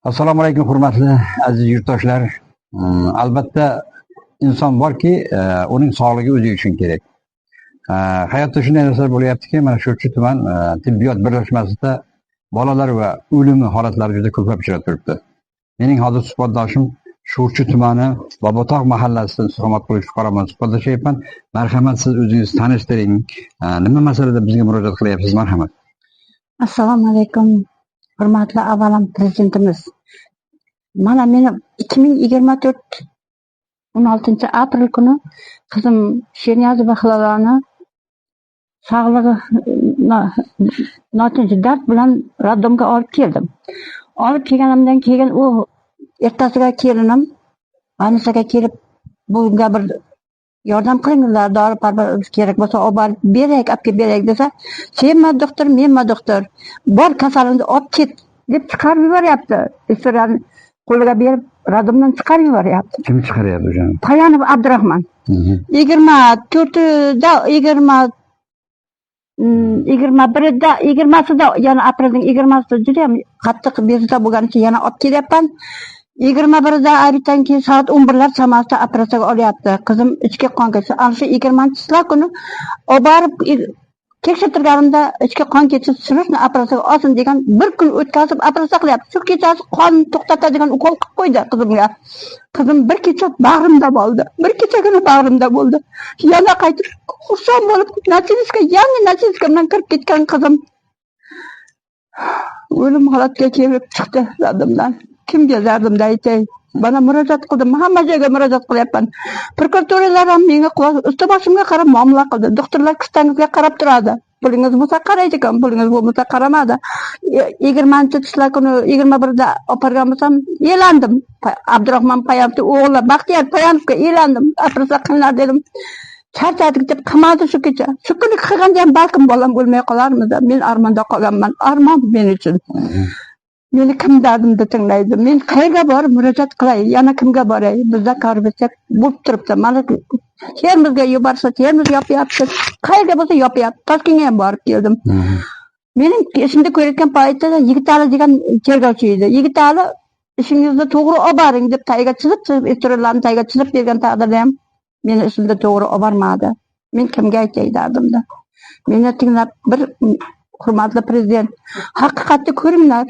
Assalomu alaykum, hurmatli aziz yurtdoshlar. Albatta inson borki, uning sog'ligi o'zi uchun kerak. Hayotda shunday narsalar bo'lyaptiki, mana Sho'rchi tuman tibbiyot birlashmasida bolalar va o'limi holatlari juda ko'plab uchrab turibdi. Mening hozir suhbatdoshim Sho'rchi tumani Bobotog' mahallasidan istiqomat qiluvchi fuqaro bilan suhbatlashyapman. Marhamat, siz o'zingizni tanishtiring. Nima masalada bizga murojaat qilyapsiz? Marhamat. Assalomu alaykum, hurmatli avvalam prezidentimiz. Mana meni 2024 16 aprel kuni qizim Sherniyazova Hilolani sog'lig'i notinch dard bilan роддом ga olib keldim. Olib kelganimdan keyin u ertasiga kelinim больница ga kelib, bunga bir yordam qilinglar, dori parvar kerak bo'lsa olib borib beraylik, olib kelib beraylik desa, senmi doktor, menmi doktor, bor kasalingni olib ket deb chiqarib yuboryapti. История ni qo'liga berib, роддом dan chiqarib yuboryapti. Kim chiqaryapti o'shani? Payanov Abdurahmon. 24-ida, 21-ida, 20-sida, yana aprelning 20-sida judayam qattiq bezovta bo'lgani uchun yana olib kelyapman. 21-ida обед dan keyin soat 11lar chamasida operatsiyaga olyapti. Qizim ichki qon ketsa, ana shu 20-числа kuni olib borib tekshirtirganimda ichki qon ketishi, срочно operatsiyaga olsin degan, bir kun o'tkazib operatsiya qilyapti. Shu kechasi qon to'xtatadigan ukol qilib qo'ydi qizimga. Qizim bir kecha bag'rimda bo'ldi. Bir kechagina bag'rimda bo'ldi. Yana qaytib xursand bo'lib носилка, yangi носилка bilan kirib ketgan qizim o'lim holatiga kelib chiqdi роддом dan. Kimga dardimni aytay? Mana murojaat qildim, hamma joyga murojaat qilyapman. Prokuraturalar ham menga usti boshimga qarab muomala qildi. Doktorlar kissangizga qarab turadi. Pulingiz bo'lsa qaraydi ekan, pulingiz bo'lmasa qaramadi. 20 числа kuni, 21-da olib borgan bo'lsam, elandim. Abdurahmon Payanovni o'g'li Baxtiyor Payanovga elandim. Operatsiya qilinglar dedim. Charchadik deb qilmadi shu kecha. Shu kuni qilganda ham balkim bolam o'lmay qolarmidi? Men armonda qolganman. Armon men uchun. Meni kim dardimni tinglaydi? Men qayerga borib murojaat qilay? Yana kimga boray? Bizda korrupsiya bo'lib turibdi. Mana Termizga yuborsa, Termiz yopyapti. Qayerga bo'lsa yopyapti. Toshkentga ham borib keldim. Mening ishimni ko'rayotgan paytda Yigitali degan tergovchi edi. Yigitali ishingizni to'g'ri olib boring deb tagiga chizib chizib, история larni tagiga chizib bergan taqdirda ham meni ishimni to'g'ri olib bormadi. Men kimga aytay dardimni? Meni tinglab bir hurmatli prezident, haqiqatni ko'ringlar.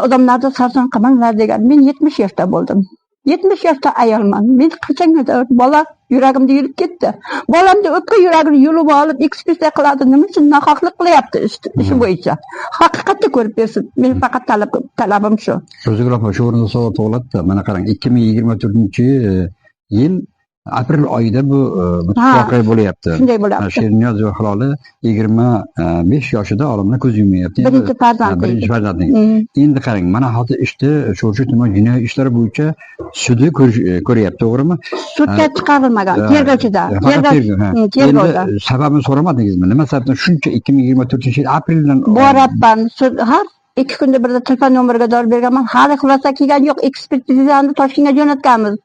Odamlarni sarson qilmanglar degan. Men 70 yoshda bo'ldim. 70 yoshda ayolman. Men qachongadir bola yuragimda yurib ketdi. Bolamni o'pka yuragini yulib olib ekspertiza qiladi. Nima uchun nohaqlik qilyapti ishi bo'yicha? Haqiqatni ko'rib bersin. Men faqat talabim shu. Ro'zigul opa, shu o'rinda savol tug'iladi. Mana qarang, 2024 yil aprel oyida bu voqea bo'lyapti. Shunday bo'lyapti. Sherniyozova Hiloli 25 yoshida olamdan ko'z yumayapti. Birinchi farzandi. Birinchi farzandi. Endi qarang, mana hozir ishni Sho'rchi tuman jinoiy ishlar bo'yicha sudi ko'ryapti, to'g'rimi? Sudga chiqarilmagan, tergovchida. Tergovda. Endi sababini so'ramadingizmi? Nima sababdan shuncha 2024 yil apreldan boryapman. Sud har 2 kunda birda telefon nomeriga javob berganman. Hali xulosa kelgani yo'q. Ekspertizani Toshkentga jo'natganmiz.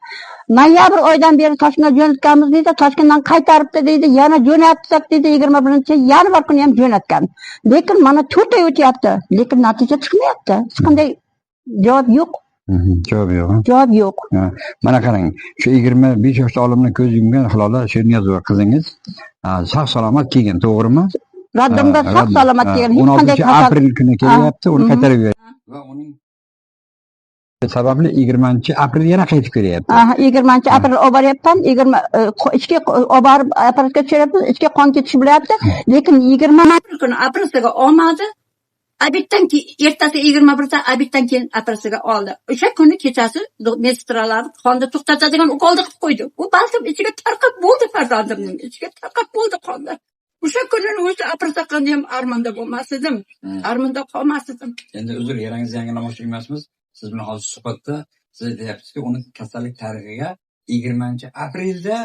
Noyabr oyidan beri Toshkentga jo'natganmiz deydi, Toshkentdan qaytaribdi deydi, yana jo'natsak deydi, 21 yanvar kuni ham jo'natgan. Lekin mana 4 oy o'tyapti, lekin natija chiqmayapti. Hech qanday javob yo'q. Javob yo'q. Javob yo'q. Mana qarang, shu 25 yoshda olamdan ko'z yumgan Hilola Sherniyozova qizingiz sog' salomat kelgan, to'g'rimi? Роддом da sog' salomat kelgan, hech qanday 16 kasal aprel kuni kelyapti, uni qaytarib yubordi. Va uning sababli 20 aprel yana qaytib kelyapti. Aha, 20 aprel olib boryapman, 20 ichki olib borib apparatga tushiryapmiz, ichki qon ketishi bo'lyapti, lekin 20 aprel kuni operatsiyaga olmadi. Обед dan keyin, ertasi 21-da обед dan keyin operatsiyaga oldi. O'sha kuni kechasi medsestralar qonni to'xtatadigan ukolni qilib qo'ydi. U balkim ichiga tarqab bo'ldi farzandimning, ichiga tarqab bo'ldi qonni. O'sha kunini o'zi operatsiya qilganda ham armonda bo'lmas edim. Armonda qolmas edim. Endi uzr, yarangizni yangilamoqchi emasmiz. Siz bilan hozir suhbatda siz aytyapsizki, uni kasallik tarixiga 20 aprelda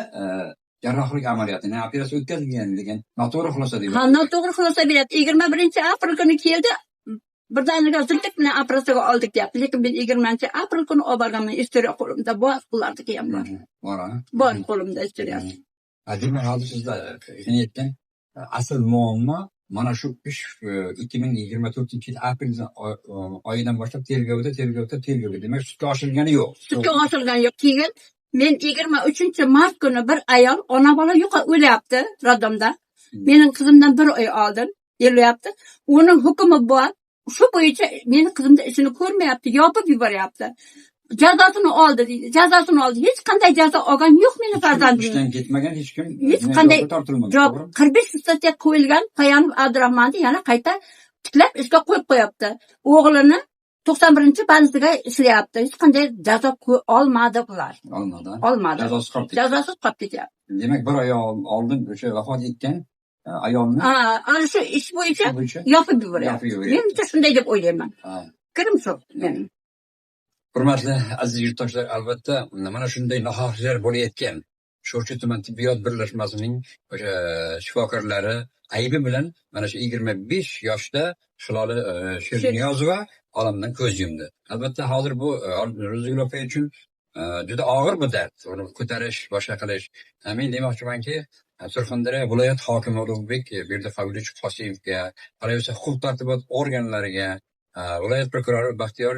jarrohlik amaliyoti, ya'ni operatsiya o'tkazilgan degan noto'g'ri xulosa deyapti. Ha, noto'g'ri xulosa beryapti. 21 aprel kuni keldi. Birdaniga zildek bilan operatsiyaga oldik deyapti. Lekin men 20 aprel kuni olib borganman. История qo'limda bor, ularniki ham bor. Bor, ha? Bor qo'limda история si. Demak, hozir sizda aytgan asl muammo Mana shu ish 2024-yil aprel oyidan boshlab tergovda. Demak, sudga oshirilgani yo'q. Sudga oshirilgani yo'q. Keyin men 23 mart kuni bir ayol, ona bola yo'q, o'lyapti роддом da. Mening qizimdan bir oy oldin o'lyapti. Uning hukmi bor. Shu bo'yicha meni qizimni ishini ko'rmayapti, yopib yuboryapti. Jazosini oldi deydi. Jazosini oldi. Hech qanday jazo olgan yo'q meni farzandim. Ishdan ketmagan hech kim. Hech qanday tortilmagan. Javob 45 статья qo'yilgan Tayanov Abdurahmonni yana qayta tiklab ishga qo'yib qo'yapti. O'g'lini 91 bandiga ishlayapti. Hech qanday jazo olmadi ular. Olmadi. Olmadi. Jazosiz qolib ketdi. Jazosiz qolib ketyapti. Demak, bir oy oldin o'sha vafot etgan ayolni Ha, ana shu ish bo'yicha bo'yicha yopib yuboryapti. Yopib yuboryapti. Menimcha, shunday deb o'ylayman. Fikrim shu mening. Hurmatli aziz yurtdoshlar, albatta mana shunday nohaqliklar bo'layotgan Sho'rchi tuman tibbiyot birlashmasining o'sha shifokorlari aybi bilan mana shu 25 yoshda Hilola Sherniyozova olamdan ko'z yumdi. Albatta, hozir bu Ro'zigul opa uchun juda og'ir bu dard. Uni ko'tarish, boshqa qilish. Men demoqchimanki, Surxondaryo viloyat hokimi Ulug'bek Berdiqabulovich Qosimovga, qolaversa huquq tartibot organlariga, viloyat prokurori Baxtiyor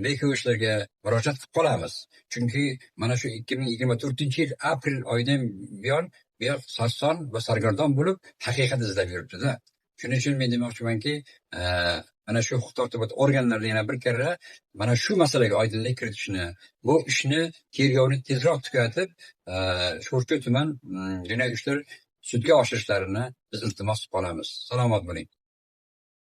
Bekovichlarga murojaat qilib qolamiz. Chunki mana shu 2024-yil aprel oyidan buyon bu yoq sarson va sargardon bo'lib, haqiqat izlab yuribdi-da. Shuning uchun men demoqchimanki, mana shu huquq tartibot organlariga yana bir karra mana shu masalaga oydinlik kiritishni, bu ishni, tergovni tezroq tugatib, Sho'rchi tuman jinoiy ishlar sudga oshirishlarini biz iltimos qilib qolamiz. Salomat bo'ling.